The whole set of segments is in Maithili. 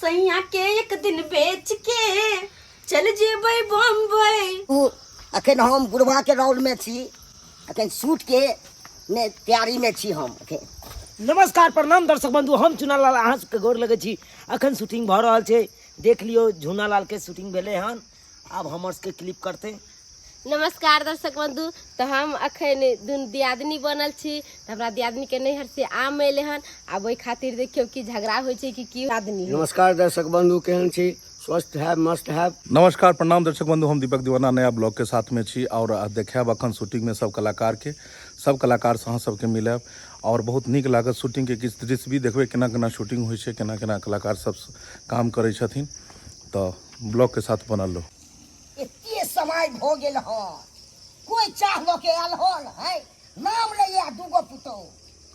सैया के एक दिन बेच के चल जेबै बम्बई। ओ अखन हम बुढ़वा के रोल में छी, अखन सूट के ने तैयारी में छी हम अखन। नमस्कार प्रणाम दर्शक बंधु, हम चुनालाल अहाँ सबके गोर लगै छी। अखन शूटिंग भऽ रहल छै, देख लियौ झुनालाल के शूटिंग भेलै हन, आब हमर सबके क्लिप करतै। नमस्कार दर्शक बंधु, तो हम अखन दुनू दियादनी बनल छी, तऽ हमरा दियादनी के नैहर से आम अयलै हन। आब ओहि खातिर देखियौ कि झगड़ा होइ छै कि की आदमी। नमस्कार दर्शक बंधु, केहन छी? स्वस्थ है, मस्त है। नमस्कार प्रणाम दर्शक बंधु, हम दीपक दीवाना नया ब्लॉग के साथ में छी और देखायब अखन शूटिंग में सब कलाकार के, सब कलाकार से अहाँ सबके मिलब और बहुत नीक लागत। शूटिंग के किछु दृश्य भी देखबै, केना केना शूटिंग होइ छै, केना केना कलाकार सब काम करै छथिन, तऽ ब्लॉग के साथ बनल रहू। एते समय भऽ गेल हन, कोई चाह लऽ के आयल हन है, नाम लैया दूगो पुतोहु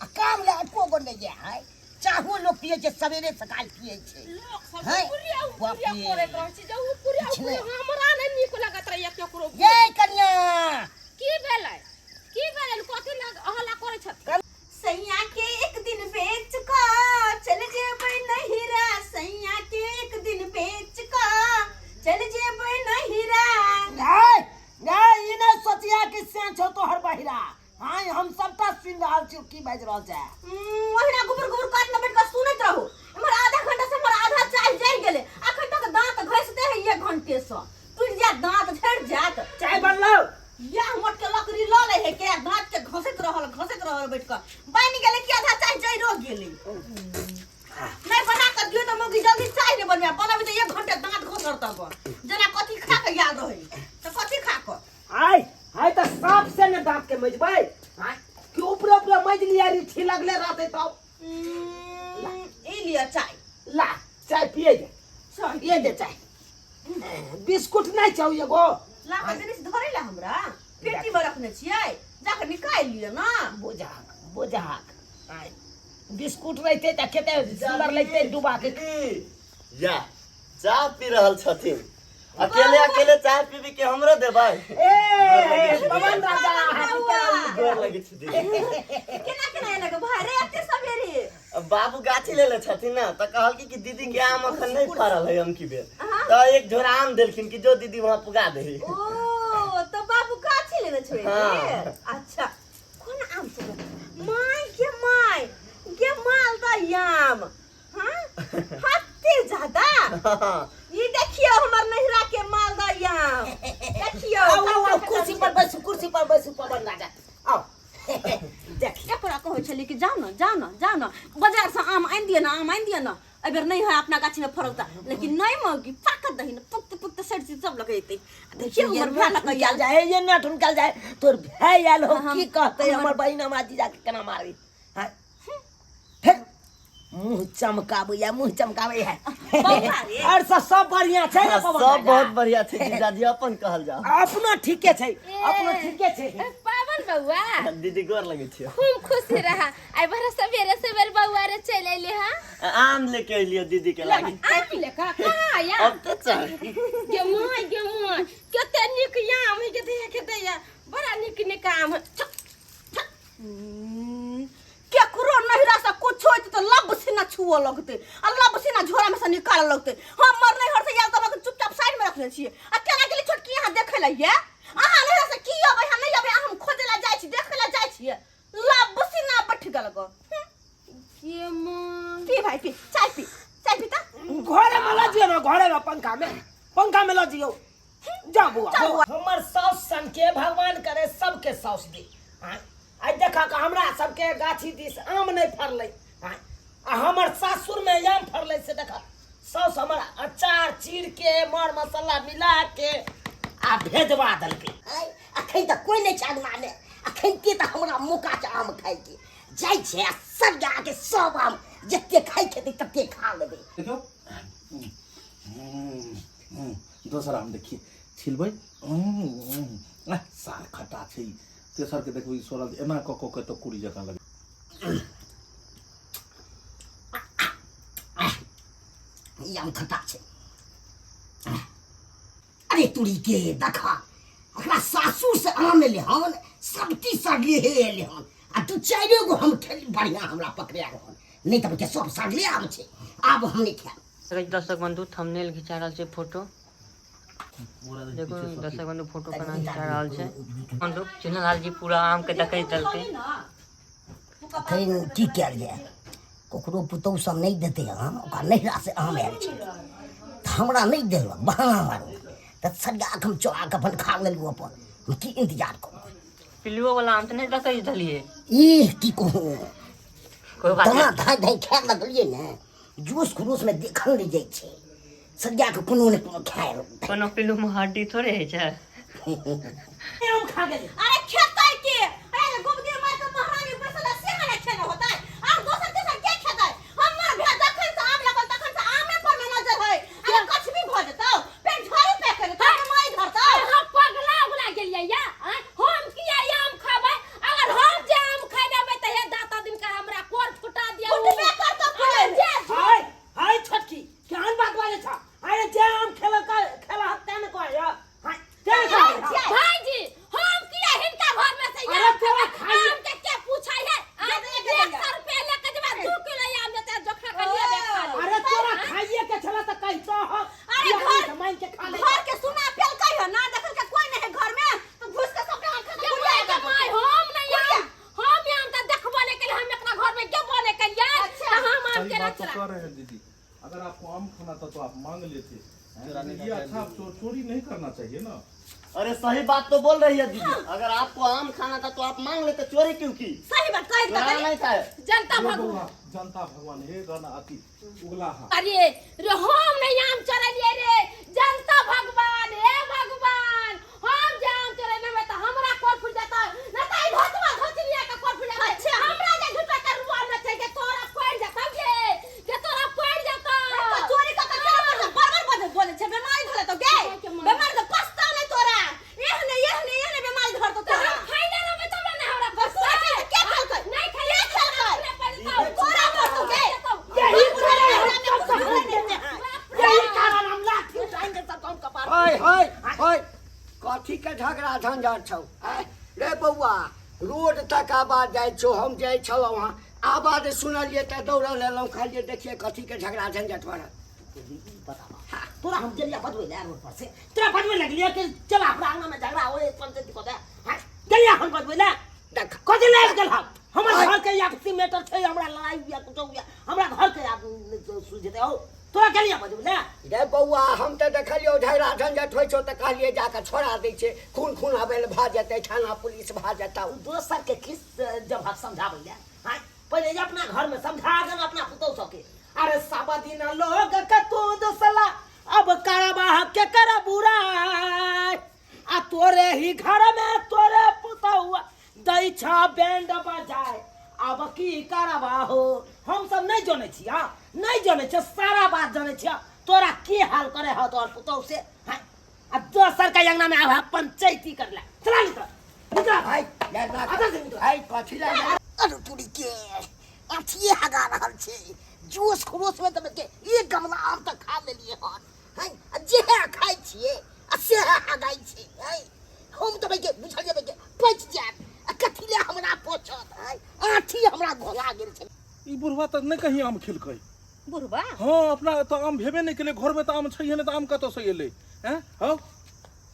आ काम लए एको गो नहि है। चाहो लोक पिए छै, सवेरे सकाल पिए छै। लोक सब हैं? उपुरिया बाप उपुरिया रे। करैत रहै छै, जे उपुरिया किछु उपुरिया नहि। हमरा नहि नीक लगैत रहैया केकरो। ये कनिया की भेलै, की भेलै, कथी लग हल्ला करै छथिन? सैया के एक दिन बेच कऽ चल जेबै नहिरा, सैया के एक दिन बेच कऽ चल जेबै नहिरा। नहीं नहीं, ई नहीं सोचिया कि से छौ तोहर बहिरा। हाँ, हम सबटा सुनि रहल छी की बाजि रहल छै। ओहिना गुबर गुबर काट में बैठ कऽ सुनैत रहू। इम्हर आधा घंटा से हमर आधा चाय जरि गेलै, अखन तक दांत घसते है, एक घंटे से टूटि जायत दांत, झड़ि जायत। चाय बनलौ? यह मोट के लकड़ी लऽ लै है के दांत के घसैत रहल, घसैत रहल बैठ कऽ। बनि गेलै कि आधा चाय जरियो गेलै? नहीं बना कऽ दियौ तऽ मौगी जल्दी चाय नहीं बनबै, बनाबै तऽ एक घंटे दांत घसर तब जेना कथी खा कऽ याद रहै तऽ कथी खा कऽ। आय आय तऽ साफ से ने दांत के मजबै आय कि ऊपरे ऊपरे मज लिया रीठी लगले रहते तब। ई लिअ चाय। ला चाय पिए जा। चाय पिए दे चाय। बिस्कुट नहीं चाहो एगो? ला कऽ देने छी धरै ला, हमरा पेटी में रखने छियै, जाके निकालि लिअ ना। बुझाक बुझाक, आय बिस्कुट रहते तऽ कते सुंदर लगते डुबा के। दीदी या चाय पी रहल छथिन, अकेले अकेले चाय पीबी के हमरो देबै? ए पवन राजा, अहाँ गोर लगै छी दीदी। केना केना एलक भाय रे एते सवेरे? बाबू गाछी लेले छथिन ना, तऽ कहलकी कि दीदी के आम अखन नहीं फड़ल है अमकी बेर, तऽ एक झोरा आम देलखिन कि जो दीदी वहाँ पुगा दही। ओ तऽ बाबू गाछी लेने छै? हाँ। अच्छा, कोन आम छै? My गे my गे, मालदह आम। हाँ हत्ते ज्यादा। ई देखियो हमर नहिरा के मालदह आम देखियो। आओ आओ आओ, कुर्सी पर बैसू, कुर्सी पर बैसू पवन राजा, आओ देखिए। केकरा कहै छलियै कि जाउ ने जाउ ने जाउ ने बाजार से आम आनि दिअ ने, आम आनि दिअ ने, एहि बेर नहि है अपना गाछी में फड़ल तऽ, लेकिन नहीं मौगी पाकत दही ने पुक्त पुक्त सड़ि चीज सब लगेतै। देखियो हमर भाय लग निकाल जाए, ये नेट निकाल जाए, तोर भाय आयल हो की कहते, हमर बहिन हमरा जीजा के केना मारी। हाँ, फिर मुंह चमकाबै मुंह चमकाबै है। बौआ रे। और सब सब बढ़िया छै ने पवन सब राजा? बहुत बढ़िया छै जीजाजी, अपन कहल जाओ। अपनो ठीके छै, अपनो ठीके छै। पावन बौआ। दीदी गोर लगै छियौ। खूब खुशी रहा, आइ बड़ा सवेरे सवेरे बौआ रे चलि अयली हँ। आम लेके अयलियै दीदी के लागी। आम ले कऽ कहाँ आया? अब तऽ चल। गे my गे my, कते नीक आम है, कते कते बड़ा नीक नीक आम है। चुप, चुप। केकरो नहिरा से कुछ होइत तऽ लब सीना छुअ लगतै आ लब सीना झोरा में से निकालऽ लगतै। हमर नैहर से आयल तऽ चुपचाप साइड में रखने छियै, आ केना गेली छोटकी यहाँ देखै लए? ये अहाँ नैहरा से की अबै है नहि अबै, हम खोजै लए जाइ छी, देखै लए जाइ छियै, लब सीना बैठ गेल गो। गे माँ। पी भाई पी, चाय पी, चाय पी तऽ। घरे में लऽ जियौ ने, घरे में पंखा में, पंखा में लऽ जियौ। जा बौआ, चल बौआ। हमर साउस सन के भगवान करे सबके साउस दे। आँय, आइ देखक हमरा सबके गाछी दिस आम नहि फड़लै। आँय, आ हमर सासुर में आम फड़लै से देखक साउस हमर अचार चीर के मर मसाला मिला के आ भेजवा देलकै। आँय, अखन तऽ कोइ नहि छै अंगना में, अखन के तऽ हमरा मौका छै आम खाइके, जाइ छै आ सब आके सब आम जते खाइ खेतै तते खा लेबै। देखियौ दोसर आम देखिए छिलबै, सार खट्टा छै। तेसर के देखबै, सोरल एना कऽ कऽ के तऽ कुड़ी जकाँ लगै। ई आम खट्टा छै। अरे तुरी के देखा, एकरा सासुर से आम एलै हन, सब चीज सड़ले हे एलै हन, आ दू चारियो गो हम खेली बढ़िया हमरा पकड़ायल हन, नहि तऽ के सब सड़ले आम छै, आब हम नहि खायब। दर्शक बंधु थंबनेल घिचा रहल छै फोटो। देखो दर्शक बंधु, फोटो केना घिचा रहल छै। बंधु चुनलाल जी पूरा आम के देखैत देलकै। अखन की कयल जाय, ककरो पुतहु सब नहि देतै आम, ओकरा नैहरासँ आम आयल छलै तऽ हमरा नहि देलक, बहाना मारलक, तऽ सरिया कऽ हम चोरा कऽ अपन खा लेलहुँ। अपन हम की इन्तजार करू? पिल्लुओ वाला आम तऽ नहि देखैत देलियै। ई की कहू, कोई बात तना नहीं। धाँइ धाँइ खाए लगलियै ने, जोश खरोशमे देखल नहि जाइ छै, सरिया कऽ कोनो ने कोनो खाए। कोनो पिल्लू में हड्डी थोड़े होइ छै। आम खा गेलै। अरे खेतै के? अरे गुबदी मार के महारानी बैसल है, से ने खेने होतै और दोसर तेसर के खेतै? हमर भे जखन से आम लगल तखन से आमे पर में नजर है। अरे कुछ भी भ जेतौ, पेट झाड़ू पे करे तब माई धरतौ। अहाँ पगला उगला गेलियै या? आँय? हम किया ई आम खाबै? अगर हम जे आम खाइ लेबै तऽ हे दाता दिन का हमरा कोर फुटा दिया। फुटबे करतौ कोर। जे हाय हाय छोटकी, केहन बात बाजै छ? अरे जे आम खेला खेला तें ने कहै हाय, तें ने कहै। भाईजी, हम किया हिनका घर में से अरे आम तोरा खेबै? खाइए। आम के के पूछै है? आँय? दे दे, दे दे। 100 रुपया लेके जेबै, 2 किलो आम देतै, जोखा के लिए खा लेबै। अरे तोरा खाइए के छला तऽ कहितो हो। अरे घर मांगि के खा ले। घर के सुना पेलकै है ना, देखल के कोई नहीं है घर में तो घुस के सबटा आम खा के के गुड़िया माय के माय, हम नहीं आम, हम आम तऽ देखबो नहि केलियै। हम एकरा घर में गेबो नहि केलियै अच्छा। तऽ हम आम सही केना बात तो चोरा कह रहे हैं दीदी, अगर आपको आम खाना था तो आप मांग लेते। ये अच्छा चोरी नहीं करना चाहिए ना। अरे सही बात तो बोल रही है दीदी, अगर आपको आम खाना था तो आप मांग लेते, चोरी क्यों की? सही बात कहि चुराना नहीं था। जनता ये भगवान बउआ, जनता भगवान हे गण अति उगला हा। अरे रे, हम नहीं आम चोरलियै रे। जनता भगवान, हे भगवान, हम जे आम चोरेने में तऽ हमरा कोर फुट जेतै न तऽ ई धोतवा धोतनिया के कोर फुट जेतै। अच्छा। हमरा जे झूठा के रुआ न छै जे तोरा पड़ि जेतौ गे, जे तोरा पड़ि जेतौ। तो चोरी कऽ के केना पर बरबर बजै बोलै छै, बेमारी धरे तो गे, बेमारी तो पछता नहीं तोरा। एहने एहने एहने बेमारी धरतो तऽ तोरा। हम खैले रहबै तब ने हमरा तोरा पछता। के खेलकै? नहि खैले, के खेलकै? अपने पड़ि जेतौ। तोरा पड़तौ गे। यही कारण हम सब सब देते हैं, यही कारण हम लाठी उठाएंगे सब हम कपार। हाय हाय हाय, कथी के झगड़ा झंझट छौ? आँय? रे बौआ, रोड तक आवाज जाइ छौ। हम जाइ छलहुँ हँ, आवाज सुनलियै तऽ दौड़ल एलहुँ, कहलियै देखियै कथी के झगड़ा झंझट भऽ रहल। बतावा तोरा, हम गेलिया बजबै ले रोड पर से, तोरा बजबै लगलियै कि चल अपना अंगना में झगड़ा होए पंचायत को दे। हां, गेलिया हम बजबै ले। देख। कथी ले गेल हम? हमर घर के आपसी मैटर छै, हमरा लड़ाई हुआ कुछो हुआ, हमरा घर के आप सुलझेते हो। तोरा गेलिया बजबै ले। रे बौआ, हम तऽ देखलियौ झगड़ा झंझट होइ छौ तऽ कहलियै जाकऽ छोड़ा दै छै, खून खून आबै भऽ जेतै, थाना पुलिस भऽ जेतौ। दोसर के किस जब हम समझाबै ले? हां, पहिले जे अपना घर में समझा देना अपना पुतहु सबके। अरे सब दिन लोग के तू दोसला, अब करबा के कर बुरा, आ तोरे ही घर में तोरे पुतहु दै छ बैंड बजाए, अब की करबा हो? हम सब नहीं जनै छी, हाँ, नहीं जनै छी, सारा बात जनै छी। तोरा की हाल करे हो तोहर पुतहु से? हाँ, आ दोसर के अंगना में आब पंचायती करला। चला निकल निकल। भाइ लड़ना आधा से निकल। भाइ कथी लए? अरे तोरी के, अथिए हगा रहल छै। जोश खरोश में तऽ के एक गमला आम तऽ खा लेलियै हन हैं, आ जेहे खाइ छियै आ सेहे हगाइ छै हैं। हम तऽ के बुझलियै के पचि जायत, आ कथी लए हमरा पचत हैं? आँठी हमरा घोला गेल छै। ई बुढ़वा तऽ नहि कहीं आम खेलकै? बुढ़बा? हँ, अपना तऽ आम भेबे नहि केलै, घरमे तऽ आम छैहे नहि, तऽ आम कतऽसँ एलै? हैं हौ,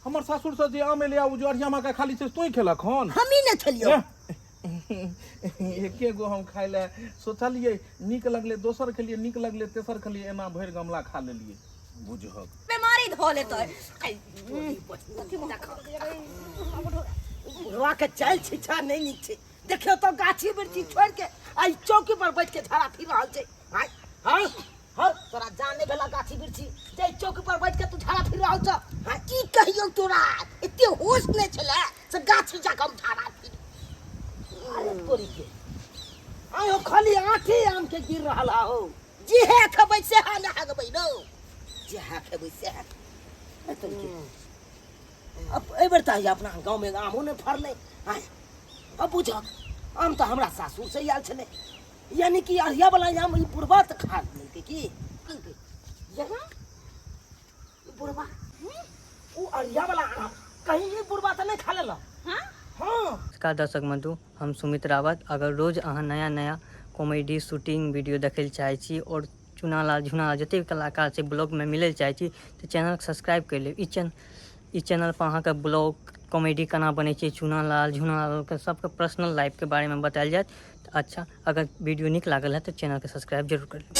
हमर सासुरसँ जे आम एलै आ ओ जे अढ़िया माँ खाली छै, तों खेलक हन? हमही ने खेलियौ। एके गो हम खाइ लए सोचलियै, नीक लगलै, दोसर खेलियै, नीक लगलै, तेसर खेलियै, एना भरि गमला खा लेलियै बुझहक। बीमारी धऽ लेतै। बुढ़वा के चालि छिछा नहि नीक छै। देखियौ तऽ गाछी वृक्षी छोड़ि के आ ई चौकी पर बैठ के झाड़ा फिर रहल छै। आँय, हँ हँ, तोरा जान नहि भेला गाछी वृक्षी जे ई चौकी पर बैठ के तू झाड़ा फिर रहल छ? हाँ, की कहियौ तोरा, एते होश नहि छलै से गाछी जाकऽ हम झाड़ा फिर। अरे तोरी के, आँय हो, खाली आँठी आम के गिर रहल हो। जेहे खेबै सेहे ने हगबै रौ। जेहे खेबै सेहे। अरे तोरी के, अब एहि बेर तऽ अपना गाँवमे आमो नहि फड़लै। आँय, अब बुझक, आम तऽ हमरा सासुर से आयल छलै, यानी कि अरिया वाला आम ई बुढ़बा तऽ खा लेलकै की? यहाँ ई बुढ़बा ओ अरिया वाला आम कहीं ई बुढ़बा तऽ नहि खा लेलक? हाँ। हाँ। नमस्कार दर्शक बंधु, हम सुमित रावत। अगर रोज अहाँ नया नया कॉमेडी शूटिंग वीडियो देखै लए चाहै छी आओर चुनालाल झुनालाल जतेक भी कलाकार छै ब्लॉगमे मिलै लए चाहै छी तऽ चैनलके सब्सक्राइब करि लेब। ई चैनल पर अहाँके ब्लॉग कॉमेडी केना बनै छै, चुनालाल झुनालालके सबके पर्सनल लाइफके बारेमे बतायल जायत। तऽ अच्छा, अगर वीडियो नीक लागल है तऽ चैनलके सब्सक्राइब जरूर कर लेब।